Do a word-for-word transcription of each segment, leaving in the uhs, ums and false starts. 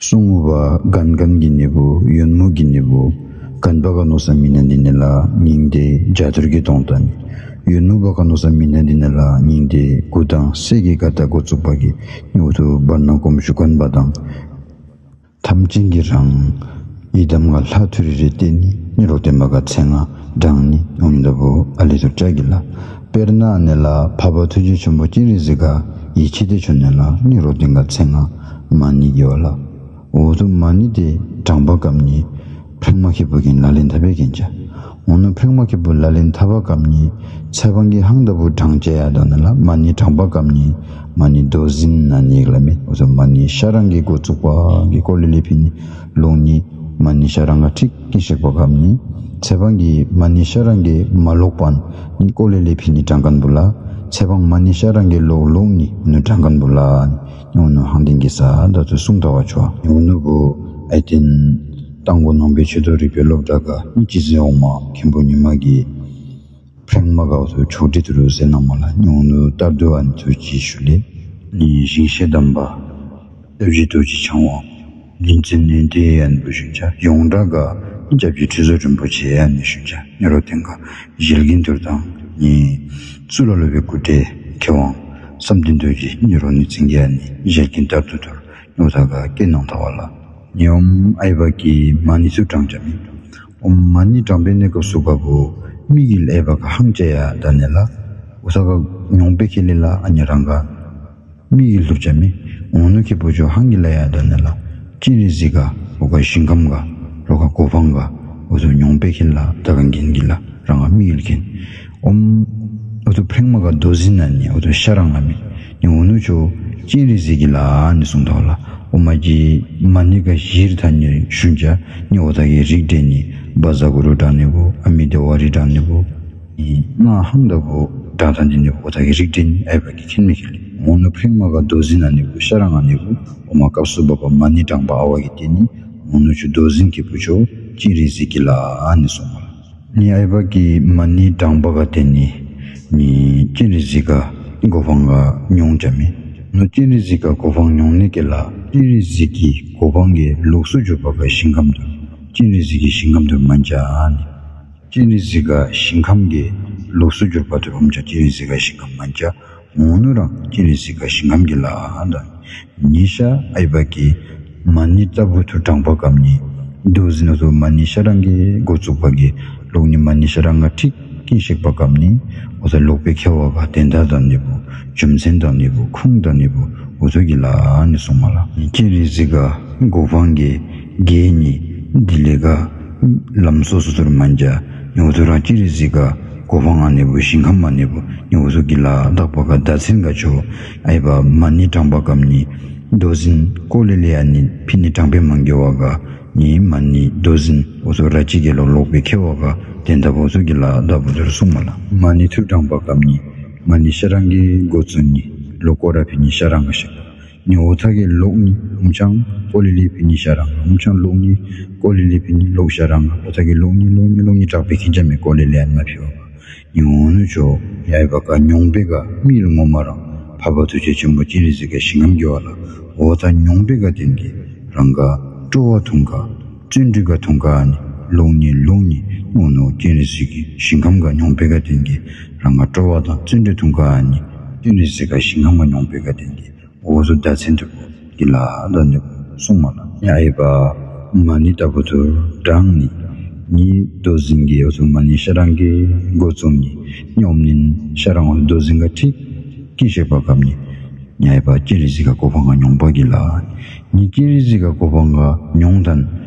སོང་བ་གན་གན་གྱི་ནི་བུ་ཡོན་མུ་གྱི་ནི་བུ། གན་པ་ག་ནོ་ས་མི་ན་འདི་ནི་ལ་ཉིང་དེ་ཇ་ཐུར་གྱི་དོང་ཏ་ནི། ཡོན་མུ་བ་ག་ནོ་ས་མི་ན་འདི་ནི་ལ་ཉིང་དེ་གུ་དང་སེ་གི་ག་ཏ་གོ་ཙུག་པ་གི་ཉོ་ཐུ་བར་ན་གོམ་ཞུ་གན་པ་དང་། ཐམས་ཅད་ཀྱི་རང་། ཡི་དམ་ག་ལྷ་ཐུ་རི་རི་ཏེ་ནི་ནི་རོ་ཏེ་མ་ག་ཚེ་ང་དྲང་ནི་ཡོང་ནི་ད་བུ་ཨ་ལི་ཐུར་ཅག་གི་ལ། དཔེར་ན་ནི་ལ་འཕགས་པ་ཐུགས་རྗེ་ཆེན་པོ་སྤྱན་རས་གཟིགས་ག་ཡི་ཆེ་དེ་ཆོ་ནི་ལ་ནི་རོ་ཏེ་ག་ཚེ་ང་མ་ནི་གི་བ་ལ། འོ་ཐུ་མ་ནི་དེ་དྲང་པ་སྐབས་ནི་ཕྲེང་མ་ཁེ་པོ་གིན་ལ་ལེན་ཐ་བེ་གིན་ཅ། འོ་ནུ་ཕྲེང་མ་ཁེ་པོ་ལ་ལེན་ཐ་བ་སྐབས་ནི་ཚེ་བང་གི་ཧང་ད་བུ་དྲང་ཅ་ཡ་ད་ནི་ལ་མ་ནི་དྲང་པ་སྐབས་ནི་མ་ནི་དོ་ཟིན་ན་ནི་ལ་མེ། འོ་ཐུ་མ་ནི་ཤ་རང་གི་གོ་ཙུག་པ་གི་ཀོ་ལི་ལི་ཕི་ནི་ལོང་ནི་མ་ནི་ཤ་རང་ག་ཁྲིག་གིན་ཤེག་པ་སྐབས་ནི་ཚེ་བང་གི་མ་ནི་ཤ་རང་གི་མ་ལོག་པ་ནི་ཀོ་ལི་ལི་ཕི་ནི་དྲང་གན་བུ་ལ། ཚེ་བང་མ་ནི་ཤ་རང་གི་ལོག་ལོང་ནི་ནུ་དྲང་གན་བུ་ལ། ཉོ་ནུ་ཧང་ཏིང་གི་ས་ད་ཚུ་གསུང་ཐ་བ་ཆོ། ཉོ་ནུ་བུ་ཨའི་ཏིན་ཏང་གོ་ནང་པའི་ཆོས་དོ་རིག་པའི་སློབ་གྲྭ་ག་ནི་ཅི་ཟེ་འོང་མ་མཁན་པོ་ཉི་མ་གི་ཕྲེང་མ་ག་འོ་ཐུ་ཆོག་ཁྲི་ཐུ་རུ་ཟེ་ནང་མ་ལ་ཉོ་ནུ་ལྟར་དུ་ཨན་ཚུ་ཅི་ཞུ་ལེ། ནི་ཞིང་གཤེགས་དམ་པ་སྟོབས་བཞི་རྡོ་རྗེ་འཆང་དབང་ལིན་ཙིན་ནི་ཏེ་ཡན་བུ་ཞུན་ཆ་ཡོངས་གྲགས་ག་སྐྱབས་རྗེ་ཁྲི་ཟུར་རིན་པོ་ཆེ་ཡན་ནི་ཞུན་ཆ་ཉོ་རོ་ཏེང་ག་ཞལ་གིན་ཐུར་དང་ནི་ཚུ་ལ་ལོ་བའི་སྐུ་དྲེ་མཁས་དབང་བསམ་གཏན་རྡོ་རྗེ་ཉོ་རོ་ནི་ཙིང་ག་ཡན་ནི་ཞལ་གིན་ལྟར་དུ་ཐུར། ཉོ་ཐ་ག་སྐད་ནང་ཐ་བ་ལ། ཉོམ་ཨའི་བ་གི་མ་ནི་ཚུ་དྲང་ཅ་མི། ཨོམ་མ་ནི་དྲང་པའི་གནས་སྐབས་སུ་ག་བུ་མི་གི་ལ་ཨའི་བ་ག་ཧང་ཅ་ཡ་ད་ནི་ལ། འོ་ཐ་ག་ཉོང་པའི་ཁེ་ལི་ལ་ཨ་ནི་རང་ག་མི་གི་ལྷུར་ཅ་མི། འོ་ནུ་ཁེ་པོ་ཆོ་ཧང་གི་ལ་ཡ་ད་ནི་ལ། སྤྱན་རས་གཟིགས་ག་འོ་ག་ཞིང་ཁམས་ག་ལོ་ག་གོ་འཕང་ག་འོ་ཐུ་ཉོང་པའི་ཁེ་ལ་ད་ག་གིན་གི་ལ་རང་ག་མི་གི་ལ་གིན། ཨོམ། འོ་ཐུ་ཕྲེང་མ་ག་རྡོ་ཟིན་ན་ནི་འོ་ཐུ་ཤ་རང་ལ་མི། ནི་འོ་ནུ་ཆོ་སྤྱན་རས་གཟིགས་ཀྱི་ལ་ནི་གསུང་ཐོག་ལ། འོ་མ་གི་མ་ནི་ག་ཞིར་ཐ་ནི་ཞུན་ཅ་ནི་འོ་ཐ་གི་རིགས་འདྲེ་ནི་བ་ཟ་གུ་རུ་དྲང་ནི་བུ་ཨ་མི་དེ་བ་རི་དྲང་ནི་བུ། ནི་ང་ཧང་ད་བུ་དྲང་ཐ་ནི་ནི་འོ་ཐ་གི་རིགས་འདྲེ་ནི་ཨའི་བ་གི་ཁེན་མི་ཁེ་ལི། འོ་ནུ་ཕྲེང་མ་ག་རྡོ་ཟིན་ན་ནི་བུ་ཤ་རང་ང་ནི་བུ་འོ་མ་སྐབས་སུ་བབ་པ་མ་ནི་དྲང་པ་ཨ་བ་གི་ཏེ་ནི་འོ་ནུ་ཆོ་རྡོ་ཟིན་ཁེ་པོ་ཆོ་སྤྱན་རས་གཟིགས་ཀྱི་ལ་ནི་གསུང་བ་ལ། ནི་ཨའི་བ་གི་མ་ནི་དྲང་པ་ག་ཏེ་ནི་ནི་སྤྱན་རས་གཟིགས་ག་གོ་འཕང་ག་ཉོང་ཅ་མི། ནུ་སྤྱན་རས་གཟིགས་ག་གོ་འཕང་ཉོང་ནི་ཀེ་ལ་སྤྱན་རས་གཟིགས་ཀྱི་གོ་འཕང་གི་ལུགས་སུ་གྱུར་པ་ག་ཞིང་ཁམས་དུ་སྤྱན་རས་གཟིགས་ཀྱི་ཞིང་ཁམས་དུ་མན་ཅ་ནི། སྤྱན་རས་གཟིགས་ག་ཞིང་ཁམས་ཀྱི་ལུགས་སུ་གྱུར་པ་དུ་རུམ་ཅ་སྤྱན་རས་གཟིགས་ག་ཞིང་ཁམས་མན་ཅ། འོ་ནུ་རང་སྤྱན་རས་གཟིགས་ག་ཞིང་ཁམས་ཀྱི་ལ་ཨ་ད། ཉི་ཤ་ཨའི་བ་གི་མ་ནི་ལྟ་བུ་ཐུ་དྲང་པ་སྐབས་ནི་རྡོ་ཟིན་ན་ཐུ་མ་ནི་ཤ་རང་གི་འགོ་བཙུགས་པ་གི་ལོག་ནི་མ་ནི་ཤ་རང་ག་ཁྲིག་གིན་ཤེག་པ་སྐབས་ནི་འོ་ཐ་ལོག་པའི་ཁེ་བ་ག་དེན་ད་ད་ནི་བུ་རྒྱུ་མཚན་ད་ནི་བུ་ཁུངས་ད་ནི་བུ་འོ་ཐུ་གི་ལ་ནི་གསུང་མ་ལ། སྤྱན་རས་གཟིགས་ག་གོ་འཕང་གི་གེ་ནི་འདི་ལེ་ག་ལམ་སོ་སོ་ཐུར་མན་ཅ་ནི་འོ་ཐུ་རང་སྤྱན་རས་གཟིགས་ག་གོ་འཕང་ཨ་ནི་བུ་ཞིང་ཁམས་མ་ནི་བུ་ནི་འོ་ཐུ་གི་ལ་དག་པ་ག་ད་ཚིན་ག་ཆོ་ཨའི་བ་མ་ནི་དྲང་པ་སྐབས་ནི་རྡོ་ཟིན་ཀོ་ལི་ལི་ཨ་ནི་ཕི་ནི་དྲང་པའི་མང་གི་བ་ག་ནི་མ་ནི་རྡོ་ཟིན་འོ་ཐུ་ར་ཅི་གི་ལོ་ལོག་པའི་ཁེ་བ་ག་དེན་ད་བུ་ཐུ་གི་ལ་ད་བུ་ཐུར་གསུང་མ་ལ། མ་ནི་ཐུར་དྲང་པ་སྐབས་ནི་མ་ནི་ཤ་རང་གི་འགོ་བཙུགས་ནི་ལོ་ཀོ་ར་ཕི་ནི་ཤ་རང་ག་ཤེག་པ། ནི་འོ་ཐ་གི་ལོག་ནི་འུམ་ཅང་ཀོ་ལི་ལི་ཕི་ནི་ཤ་རང་འུམ་ཅང་ལོག་ནི་ཀོ་ལི་ལི་ཕི་ནི་ལོག་ཤ་རང་འོ་ཐ་གི་ལོག་ནི་ལོག་ནི་ལོག་ནི་དྲག་པའི་ཁྱིན་ཅ་མེ་ཀོ་ལི་ལི་ཨན་མ་ཕི་བ་ག་ནི་འོ་ནུ་ཆོ་ཡ་ཨའི་བ་ག་ཉོང་པའི་ག་མི་ལ་ངོ་མ་རང་འཕགས་པ་ཐུགས་རྗེ་ཆེན་པོ་སྤྱན་རས་གཟིགས་ག་ཞིང་ཁམས་གི་བ་ལ་འོ་ཐ་ཉོང་པའི་ག་དེན་གི་རང་ག་སྤྲོ་བ་ཐུང་ག་བརྩོན་འགྲུས་ག་ཐུང་ག་ནི་ལོག་ནི་ལོག་ནི་འོ་ནུ་སྤྱན་རས་གཟིགས་གི་ཞིང་ཁམས་ག་ཉོང་པའི་ག་དེན་གི་རང་ག་སྤྲོ་བ་དང་བརྩོན་འགྲུས་ཐུང་ག་ནི་སྤྱན་རས་གཟིགས་ག་ཞིང་ཁམས་ག་ཉོང་པའི་ག་དེན་གི་འོ་ཟུ་ད་ཚན་དུ་གི་ལ་ད་ནི་གསུང་མ་ལ། ཡ་ཨའི་བ་མ་ནི་ལྟ་བུ་ཐུར་དྲང་ནི་ནི་རྡོ་ཟིན་གི་འོ་ཟུ་མ་ནི་ཤ་རང་གི་འགོ་བཙུགས་ནི་ནི་འོམ་ནི་ཤ་རང་འོ་ཟུ་རྡོ་ཟིན་ག་ཁྲིག་གིན་ཤེག་པ་སྐབས་ནི་ཡ་ཨའི་བ་སྤྱན་རས་གཟིགས་ག་གོ་འཕང་ག་ཉོང་པ་གི་ལ། ནི་སྤྱན་རས་གཟིགས་ག་གོ་འཕང་ག་ཉོང་ཐན་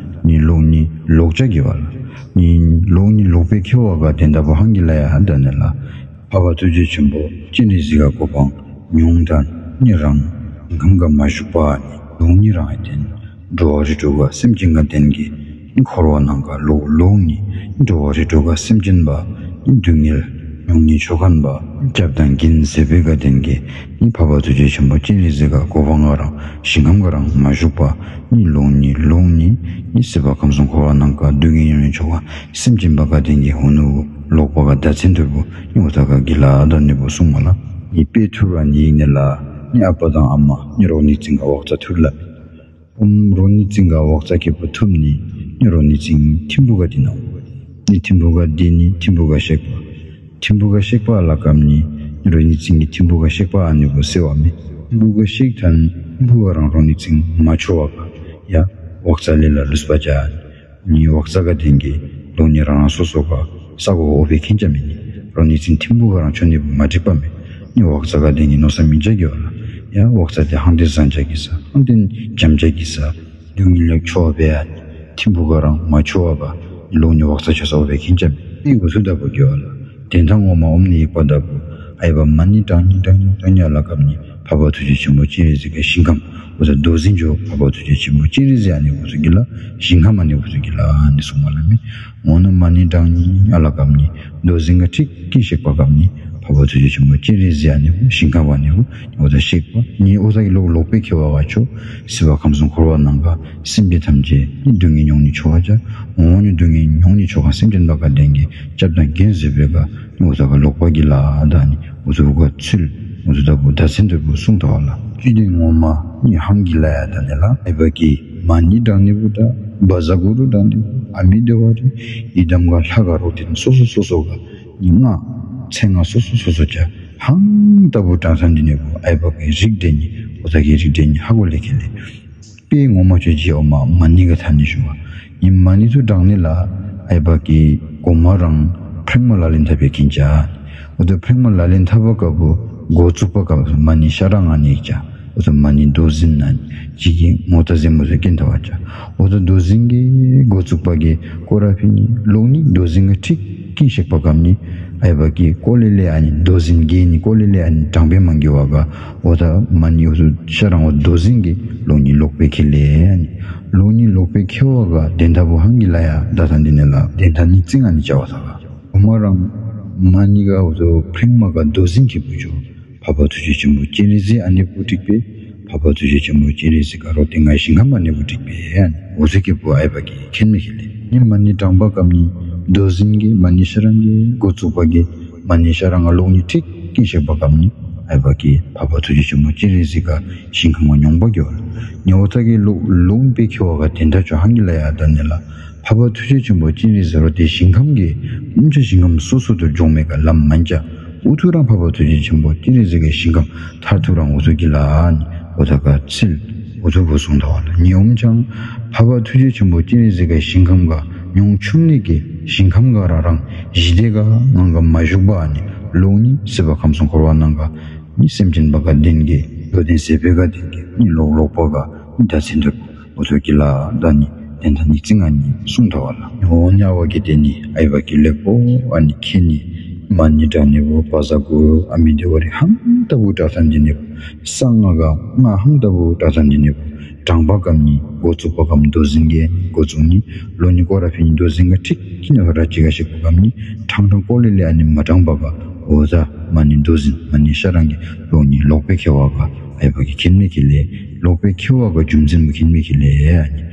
ནི་ལོག་ནི་ལོག་ཅ་གི་བ་ལ། ནི་ལོག་ནི་ལོག་པའི་ཁེ་བ་ག་དེན་ད་བུ་ཧང་གི་ལ་ཡ་ཧ་ད་ནི་ལ། འཕགས་པ་ཐུགས་རྗེ་ཆེན་པོ་སྤྱན་རས་གཟིགས་ག་གོ་འཕང་ཉོང་དང་ནི་རང་ཁམས་ག་མ་བཞུགས་པ་ནི་ལོག་ནི་རང་ཨེ་ཏེན་འགྲོ་བ་རིགས་དྲུག་ག་སེམས་ཅན་ག་དེན་གི་འཁོར་བ་ནང་ག་ལོག་ལོག་ནི་འགྲོ་བ་རིགས་དྲུག་ག་སེམས་ཅན་པ་སྡུག་བསྔལ་མྱོང་ནི་ཆོ་གན་པ་སྐྱབས་དང་གིན་ཟེར་བའི་ག་དེན་གི་ནི་འཕགས་པ་ཐུགས་རྗེ་ཆེན་པོ་སྤྱན་རས་གཟིགས་ག་གོ་འཕང་ག་རང་ཞིང་ཁམས་ག་རང་མ་བཞུགས་པ་ནི་ལོག་ནི་ལོག་ནི་ནི་སྲིད་པ་ཁམས་གསུམ་འཁོར་བ་ནང་ག་སྡུག་བསྔལ་མྱོང་ནི་ཆོ་ག་སེམས་ཅན་པ་ག་དེན་གི་འོ་ནུ་ལོག་པ་ག་ད་ཚན་ཐུར་བུ་ནི་འོ་ཐ་ག་གི་ལ་ད་ནི་བུ་གསུང་མ་ལ། ནི་དཔེ་ཐུར་བ་ནི་ཡིག་ནི་ལ་ནི་ཨ་པ་དང་ཨ་མ་ནི་རོག་ནི་ཙིང་ག་འོག་ཚ་ཐུར་ལ། ཨོམ་རོ་ནི་ཙིང་ག་འོག་ཙ་ཁེ་པོ་ཐུབ་ནི་ནི་རོ་ནི་ཙིང་ཐིམ་བུ་ག་དི་ནོ། ནི་ཐིམ་བུ་ག་དི་ནི་ཐིམ་བུ་ག་ཤེག་པ། ཐིམ་བུ་ག་ཤེག་པ་ལ་ཀམ་ནི་ནི་རོ་ནི་ཙིང་གི་ཐིམ་བུ་ག་ཤེག་པ་ཨ་ནི་བུ་སེ་བ་མེ། ཐིམ་བུ་ག་ཤེག་ཐན་ཐིམ་བུ་ག་རང་རོ་ནི་ཙིང་མ་ཆོ་བ་ག་ཡ་འོག་ཙ་ལེ་ལ་ལུས་པ་ཅ། ནི་འོག་ཙ་ག་དེང་གི་ལོ་ནི་རང་རང་སོ་སོ་ག་ས་གོ་འོ་བེ་ཁེན་ཅ་མེ་ནི་རོ་ནི་ཙིང་ཐིམ་བུ་ག་རང་ཆོ་ནི་བུ་མ་འགྲིག་པ་མེ། ནི་འོག་ཙ་ག་དེང་གི་ནོ་ས་མི་ཅ་གི་བ་ལ་ཡ་འོག་ཙ་དེ་ཧང་དེ་ཟན་ཅ་གི་ས་ཧང་དེ་ཇམ་ཅ་གི་ས། སྡུག་བསྔལ་ལ་ཆོ་བ་བེ་ཡ། ཐིམ་བུ་ག་རང་མ་ཆོ་བ་བ། ལོ་ནི་འོག་ཙ་ཆོ་ས་འོ་བེ་ཁེན་ཅ་མེ། ཨི་གུ་སུ་ད་བུ་གི་བ་ལ། དེ་ཐང་ངོ་མ་ཨོམ་ནི་ཡིག་པ་ད་བུ། ཨའི་བ་མ་ནི་དྲང་ནི་དྲང་ནི་དྲང་ནི་ལ་ཀམ་ནི་འཕགས་པ་ཐུགས་རྗེ་ཆེན་པོ་སྤྱན་རས་གཟིགས་ཀྱི་ཞིང་ཁམས། འོ་ད་མདོ་འཛིན་ཇོ་འཕགས་པ་ཐུགས་རྗེ་ཆེན་པོ་སྤྱན་རས་གཟིགས་ཨ་ནི་འོ་ཚོ་གི་ལ། ཞིང་ཁམས་ཨ་ནི་འོ་ཚོ་གི་ལ་ཨ་ནི་གསུང་བ་ལ་མེ། འོ་ན་མ་ནི་དྲང་ནི་ཨ་ལ་ཀམ་ནི་མདོ་འཛིན་ག་ཁྲིག་ཀིན་ཤེག་པ་ཀམ་ནི་འཕགས་པ་ཐུགས་རྗེ་ཆེན་པོ་སྤྱན་རས་གཟིགས་ཨ་ནི་འོ་ཞིང་ཁམས་ཨ་ནི་འོ་འོ་ད་ཤེག་པ་ནི་འོ་ད་གི་ལོག་ལོག་པའི་ཁེ་བ་ག་ཆོ། སྲིད་པ་ཁམས་གསུམ་འཁོར་བ་ནང་ག་སེམས་ཅན་ཐམས་ཅད་ནི་སྡུག་བསྔལ་མྱོང་ནི་ཆོ་བ་ཅ། འོ་ནི་སྡུག་བསྔལ་མྱོང་ནི་ཆོ་ག་སེམས་ཅན་པ་ག་དེང་གི་སྐྱབས་དང་མགོན་ཟེར་བེ་ག་འོ་ད་ག་ལོག་པ་གི་ལ་ད་ནི། འུ་ཚོ་ག་ཚུལ། འུ་ཚོ་ད་བུ་ད་སེམས་ཐོར་བུ་གསུང་ཐོག་ལ། བཅུད་ལྡན་ངོ་མ་ནི་ཧང་གི་ལ་ཡ་ད་ནི་ལ། ཨའི་བ་གི་མ་ནི་དྲང་ནི་བུ་ད། བ་ཟ་གུ་རུ་དྲང་ནི་བུ། ཨ་མི་དེ་བ་རི། ཡི་དམ་ག་ལྷ་ག་རོ་དེ་སོ་སོ་སོ་སོ་ག་ནི་ལྔ། ཚེ་ལྔ་སོ་སོ་སོ་སོ་ཅ། ཧང་ད་བུ་དྲང་ཐང་དི་ནི་བུ། ཨའི་བ་གི་རིགས་འགྲེ་ནི། འུ་ཚ་གི་རིགས་འགྲེ་ནི་ཧ་གོ་ལེ་ཁེ་ལེ། དཔེ་ངོ་མ་ཆོས་རྗེ་འོ་མ་མ་ཎི་ག་ཐ་ནི་ཞུ་བ། ཉི་མ་ཎི་ཚུ་དྲང་ནི་ལ་ཨའི་བ་གི་གོ་མ་རང་ཕྲེང་མ་ལག་ལེན་འཐབ་པའི་ཁིན་ཅ། འོ་ད་ཕྲེང་མ་ལག་ལེན་འཐབ་པ་ག་བུ་འགོ་བཙུགས་པ་ག་བུ་མ་ཎི་ཤ་རང་ང་ནི་ཅ། འོ་ད་མ་ཎི་མདོ་འཛིན་ན་ཅི་གི་ངོ་ད་ཟེ་མོ་ཟེ་ཀིན་ཐ་བ་ཅ། འོ་ད་མདོ་འཛིན་གི་འགོ་བཙུགས་པ་གི་ཀོ་ར་ཕི་ནི་ལོག་ནི་མདོ་འཛིན་ག་ཁྲིག་ཀིན་ཤེག་པ་གམ་ནི། ཨའི་བ་གི་ཀོ་ལེ་ལེ་ཨ་ནི་མདོ་འཛིན་གི་ནི་ཀོ་ལེ་ལེ་ཨ་ནི་དྲང་པའི་མང་གི་བ་ག་འོ་ད་མ་ཎི་འོ་ཚོ་ཤ་རང་འོ་མདོ་འཛིན་གི་ལོག་ནི་ལོག་པའི་ཁེ་ལེ་ཨ་ནི། ལོག་ནི་ལོག་པའི་ཁེ་བ་ག་དེན་ཐ་བུ་ཧང་གི་ལ་ཡ་ད་ད་འདི་ནི་ལ་དེན་ཐ་ནི་ཙིང་ཨ་ནི་ཅ་བ་ས་ག་འོ་མ་རང་མ་ཎི་ག་འོ་ཚོ་ཕྲེང་མ་ག་མདོ་འཛིན་ཁེ་བུ་ཅོ། འཕགས་པ་ཐུགས་རྗེ་ཆེན་པོ་སྤྱན་རས་གཟིགས་ཨ་ནི་བུ་འགྲིག་པས། འཕགས་པ་ཐུགས་རྗེ་ཆེན་པོ་སྤྱན་རས་གཟིགས་ཀ་རོ་ཏི་ང་ཞིང་ཁམས་ཨ་ནི་བུ་འགྲིག་པས་ཨ་ནི། འོ་ཚེ་ཀེ་བུ་ཨའི་བ་གི་ཁེན་མི་ཁེ་ལེ། ནི་མ་ཎི་དྲང་པ་གམ་ནི་མདོ་འཛིན་གི་མ་ཎི་ཤ་རང་གི་འགོ་བཙུགས་པ་གི་མ་ཎི་ཤ་རང་ང་ལོག་ནི་ཁྲིག་ཀིན་ཤེག་པ་གམ་ནི་ཨའི་བ་གི་འཕགས་པ་ཐུགས་རྗེ་ཆེན་པོ་སྤྱན་རས་གཟིགས་ཀ་ཞིང་ཁམས་ང་མྱོང་པ་གི་བ་ལ། ནི་འོ་ཚ་གི་ལོག་ལོག་པའི་ཁེ་བ་ག་དེན་ཐ་ཅོ་ཧང་གི་ལ་ཡ་ད་ནི་ལ། འཕགས་པ་ཐུགས་རྗེ་ཆེན་པོ་སྤྱན་རས་གཟིགས་རོ་ཏི་ཞིང་ཁམས་ཀྱི་དབུ་མཆོག་ཞིང་ཁམས་སོ་སོ་དུ་འཇོག་མེད་ཀ་ལམ་མན་ཅ། འུ་ཐུ་རང་འཕགས་པ་ཐུགས་རྗེ་ཆེན་པོ་སྤྱན་རས་གཟིགས་ཀྱི་ཞིང་ཁམས་མཐར་ཐུག་རང་འུ་ཐུ་གི་ལ་ནི་འུ་ཐ་ག་ཚིལ་འུ་ཐུ་བུ་གསུང་ཐོག་ལ་ཉི་འོམ་ཆང་། འཕགས་པ་ཐུགས་རྗེ་ཆེན་པོ་སྤྱན་རས་གཟིགས་ཀྱི་ཞིང་ཁམས་ཀ་མྱོང་ཆུམ་ནི་གི་ཞིང་ཁམས་ཀ་རང་རང་ཞི་བདེ་ཀ་ངང་ཀ་མ་བཞུགས་པ་ནི་ལོག་ནི་སྲིད་པ་ཁམས་གསུམ་འཁོར་བ་ནང་ཀ་ནི་སེམས་ཅན་པ་ཀ་ལྡན་གི་འགྲོ་ལྡན་ཟེར་བེ་ཀ་ལྡན་གི་ནི་ལོག་ལོག་པ་ཀ་ནི་ད་ཚེ་འདིར། འུ་ཚོ་གི་ལ་ད་ནི་དེན་ཐ་ནི་ཙིང་ཨ་ནི་གསུང་ཐོག་ལ། འོ་ཉ་བ་གི་དེ་ནི་ཨའི་བ་གི་ལེགས་པོ་ཨ་ནི་ཁེ་ནི་མ་ཎི་དྲང་ནི་བུ་བ་ཟ་གུ་རུ་ཨ་མི་དེ་བ་རི་ཧང་ད་བུ་དྲག་ཐ་འདི་ནི་བུ་ས་ང་ག་ང་ཧང་ད་བུ་དྲག་ཐ་འདི་ནི་བུ་དྲང་པ་གམ་ནི་འགོ་བཙུགས་པ་གམ་མདོ་འཛིན་གི་འགོ་བཙུགས་ནི་ལོ་ནི་ཀོ་ར་ཕི་ནི་མདོ་འཛིན་ག་ཁྲིག་ཁི་ནི་ཧ་ར་ཅི་ག་ཤེག་པ་གམ་ནི་དྲང་དྲང་ཀོ་ལེ་ལེ་ཨ་ནི་མ་དྲང་པ་ག་འོ་ད་མ་ཎི་མདོ་འཛིན་མ་ཎི་ཤ་རང་གི་ལོག་ནི་ལོག་པའི་ཁེ་བ་ག་ཨའི་བ་གི་ཁེན་མི་ཁེ་ལེ། ལོག་པའི་ཁེ་བ་ག་རྒྱུ་མཚན་མི་ཁེན་མི་ཁེ་ལེ་ཨ་ནི།